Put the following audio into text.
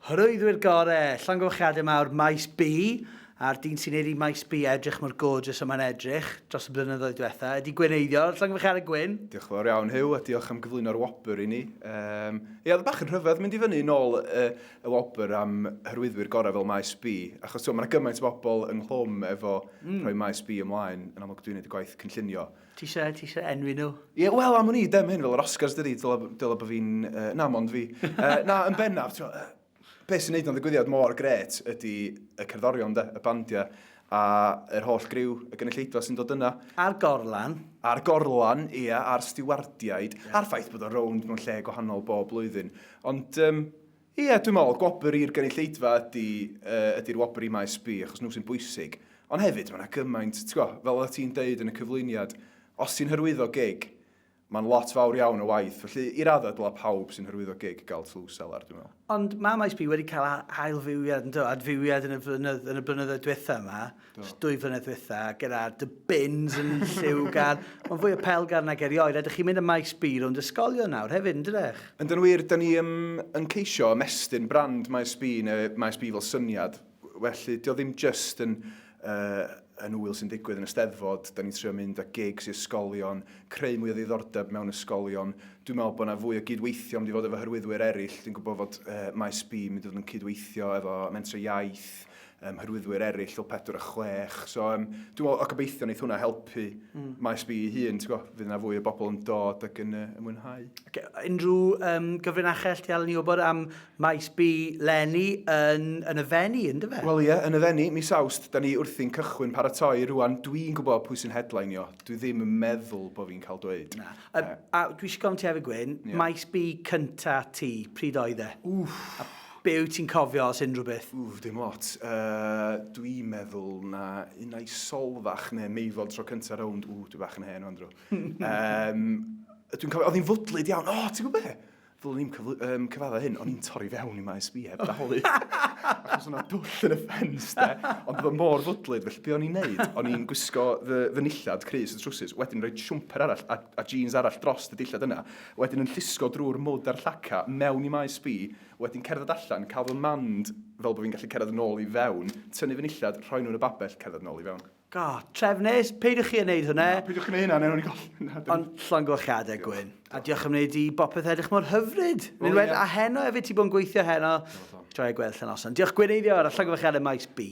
Hyrwyddwyr gore, llongyfarchiadau mawr Maes B, a'r dyn sy'n neud i Maes B edrych mor gorgeous a mae'n edrych dros y blynyddoedd diwetha, ydy Gwyn Eiddior. Llongyfarchiadau Gwyn. Diolch yn fawr iawn Huw, a diolch am gyflwyno'r wobr i ni. Um, ie, oedd bach yn rhyfedd mynd i fyny nôl y, y wobr am hyrwyddwyr gorau fel Maes B, achos mae yna gymaint o bobl ynghlwm efo mm. rhoi Maes B ymlaen, yn amlwg dwi'n gwneud y gwaith cynllunio. Ti eisiau, ti eisiau enwi nhw? Ie, yeah, wel, am wn i, dem hyn fel yr Oscars dydi, dyle, dyle bod fi'n... Uh, na, mond fi. Uh, na, yn bennaf, ti'n uh, beth sy'n neud o'n ddigwyddiad mor gret ydy y cerddorion, de, y bandiau, a yr holl griw, y gynulleidfa sy'n dod yna. A'r gorlan. A'r gorlan, ie, a'r stiwardiaid, yeah. a'r ffaith bod o'n rownd mewn lle gwahanol bob blwyddyn. Ond, um, ie, dwi'n meddwl, gwobr i'r gynulleidfa ydy, uh, ydy'r wobr i Maes B, achos nhw sy'n bwysig. Ond hefyd, mae yna gymaint, ti'n gwybod, fel oeddet ti'n deud yn y cyflwyniad, os ti'n hyrwyddo gig, mae'n lot fawr iawn o waith. Felly, i raddau, dylai pawb sy'n hyrwyddo gig gael tlws selar, dwi'n meddwl. Ond mae Maes B wedi cael ailfywiad, yn do, adfywiad yn y, flynydd, yn y blynyddoedd diwetha yma, do. dwy flynedd diwetha, gyda dy bins yn lliwgar. Mae'n fwy apelgar nag erioed. A ydych chi'n mynd â Maes B rownd ysgolion nawr hefyd, yn dydych? Yndyn wir, da ni um, yn ceisio ymestyn brand Maes B neu Maes B fel syniad. Felly, dio ddim jyst yn, uh, yn wyl sy'n digwydd yn y Steddfod, da ni'n trio mynd â gigs i ysgolion, creu mwy o ddiddordeb mewn ysgolion. Dwi'n meddwl bod yna fwy o gydweithio mynd i fod efo hyrwyddwyr eraill. Dwi'n gwybod fod uh, Maes B mynd i fod yn cydweithio efo Mentrau Iaith, um, hyrwyddwyr eraill fel 4 a 6. So, um, dwi'n meddwl, a gobeithio wneith hwnna helpu mm. Maes B ei hun, ti'n gwybod, fydd yna fwy o bobl yn dod ac yn, uh, yn mwynhau. Okay. Unrhyw um, gyfrinachell ti allan ni wybod am Maes B leni yn, yn y Fenni, yn dyfe? Wel ie, yn y Fenni, mis Awst, da ni wrthi'n cychwyn paratoi rwan. Dwi'n gwybod pwy sy'n headlineio. Dwi ddim yn meddwl bod fi'n cael dweud. Na. A, a dwi eisiau gofyn ti hefyd, Gwyn, yeah. Maes B cynta ti, pryd oedd e? Wff. A be wyt ti'n cofio os unrhyw beth? Wff, dim lot. Uh, dwi'n meddwl na unai Solfach neu Meifod tro cynta rownd. Ww, dwi bach yn hen, Andrew. um, dwi'n cofio, oedd hi'n fwdlyd iawn. O, oh, ti'n gwybod be? Ddylwn i'm cyfl- yym cyfadda hyn, o'n i'n torri fewn i maes B heb dalu. Achos o'na dwll yn y ffens, de. Ond oedd o mor fwdlyd, felly be o'n i'n neud? O'n i'n gwisgo fy, fy nillad, crys a trwsus, wedyn rhoi siwmper arall a, a jeans arall dros y dillad yna, wedyn yn llusgo drwy'r mwd a'r llaca mewn i maes B, wedyn cerdded allan, cael fy mand fel bod fi'n gallu cerdded yn ôl i fewn, tynnu fy nillad, rhoi nhw yn y babell, cerdded yn ôl i fewn. God, trefnus, peidiwch chi â wneud hwnna. Na, peidiwch chi wneud hynna, neu o'n i goll. Na, dim. Ond llongyfarchiadau, Gwyn. A diolch am wneud i bopeth edrych mor hyfryd. Wel, Unwaith, ie. a heno hefyd, ti bod yn gweithio heno. Joio gweld y noson. Diolch Gwyn Eirior a llongyfarchiadau Maes B.